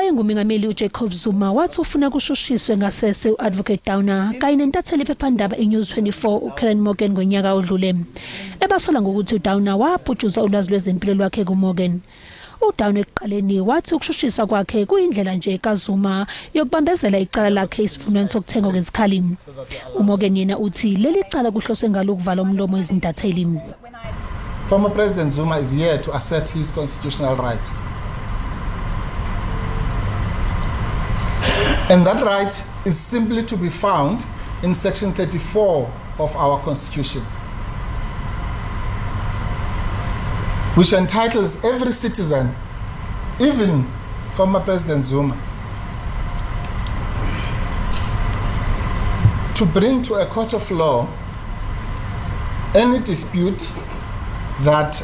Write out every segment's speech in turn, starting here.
Owayengumengameli uJacob Zuma wathi ufuna kushushiswe ngasese u-Advocate Downer kanye nentatheli yephephandaba iNews 24 uKaren Morgan ngonyaka odlule. Ebasola ngokuthi uDowner waphutshuza ulwazi lwezempilo lwakhe kuMorgan. UDowner ekuqaleni wathi ukushushiswa kwakhe kuyindlela nje kaZuma yokubambezela icala lakhe isivumelwano sokuthengwa kwezikhali. UMorgan yena uthi leli cala kuhloswe ngalo ukuvala umlomo izintatheli. Former President Zuma is here to assert his constitutional right. And that right is simply to be found in Section 34 of our Constitution, which entitles every citizen, even former President Zuma, to bring to a court of law any dispute that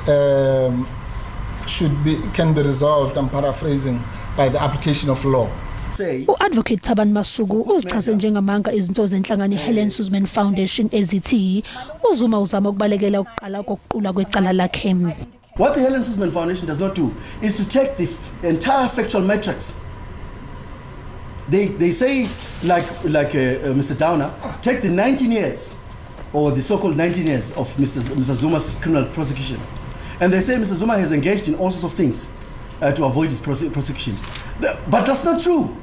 should be can be resolved, I'm paraphrasing, by the application of law. U-Advocate Thabani Masuku uzichaze njengamanga izinto zenhlangano iHelen Suzman Foundation ezithi uZuma uzama ukubalekela ukuqala kokuqulwa kwecala lakhe. What the Helen Suzman Foundation does not do is to take the entire factual matrix. They say, like Mr. Downer, take the 19 years, or the so-called 19 years of Mr. Zuma's criminal prosecution. And they say Mr. Zuma has engaged in all sorts of things to avoid his prosecution. But that's not true.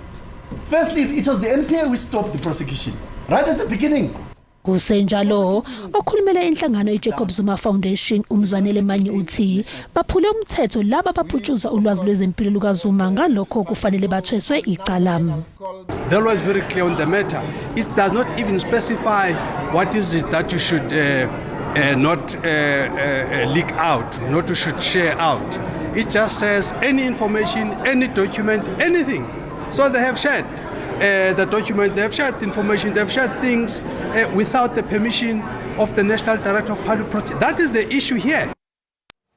Firstly, it was the NPA which stopped the prosecution, right at the beginning. Kusenjalo, okhulumela inhlangano iJacob Zuma Foundation uMzwanele Manyi uthi baphule umthetho laba baphutshuza ulwazi lwezempilo lukaZuma, ngalokho kufanele bathweswe icala. The law is very clear on the matter. It does not even specify what is it that you should not leak out, not you should share out. It just says any information, any document, anything. So they have shared the document, they have shared information, they have shared things without the permission of the National Director of Public Prosecutions. That is the issue here.